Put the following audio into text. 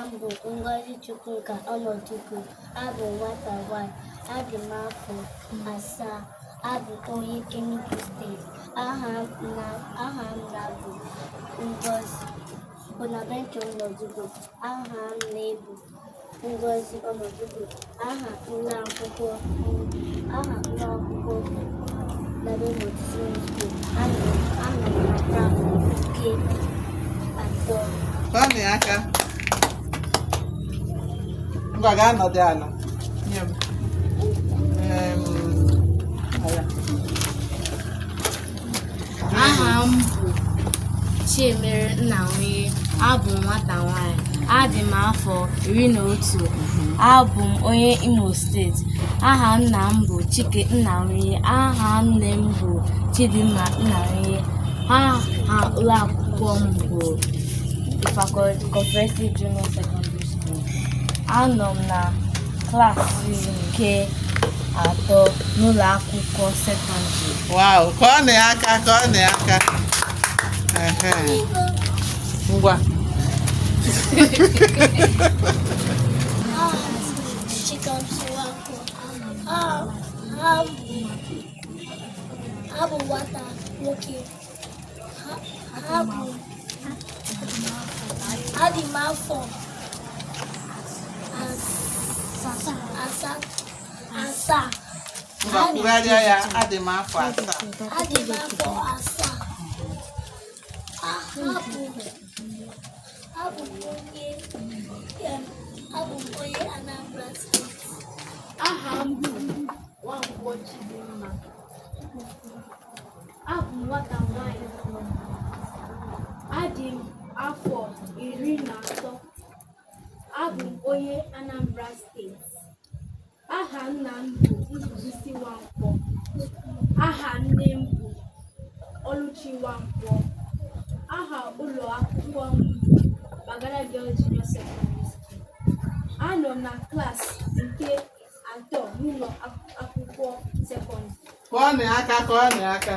m bụ Ngozi Chukwuka Ọnọdụgo. Abụ m nwata nwanyị. Adị m afọ 7. Abụ m onye Enugu Steeti. Aha m na bụ Ngozi Bonaventure Ọnọdụgo. Aha nne bụ Ngozi Ọnọdụgo. Aha ụlọ akwụkwọ bụ Labe Montessori School. Anọ m na klaasị nke atọ. Kụọnụ ya aka. Ngwa gaa nọdụ ala. Nye m. Ala. Aha m bụ Chiemere Nnanwunye. Abụ m nwata nwanyị. Adị m afọ 11. Abụ m onye Imo Steeti. Aha nna m bụ Chike Nnanwunye. Aha nne m bụ Chidimma Nnanwunye. Aha ụlọ akwụkwọ m bụ Ifako Comprehensive Junior Secondary School. Anọ m na klaasị nke atọ n'ụlọ akwụkwọ sekọndịrị. Wow, kụọnụ ya aka, kụọnụ ya aka. Ehe. Ngwa. Aha m bụ Chikamso Nwankwo. Abụ m nwata nwoke. Adị m afọ 7. Ngwa kwugharịa ya, adị m afọ 7. Adị m afọ 7. Abụ m onye abụ m onye Anambra Steeti. Aha m bụ Nwankwọ Chidimma. Abụ m nwata nwanyị. Adị m afọ 13. Abụ m onye Anambra Steeti. Aha nna m bụ Ndubuisi Nwankwọ. Aha nne m bụ Oluchi Nwankwọ. Aha ụlọ akwụkwọ m bụ Gbagada Girls Junior Secondary School. Anọ m na klaasị nke atọ n'ụlọ akwụkwọ sekọndịrị. Kụọnụ aka, kụọnụ aka.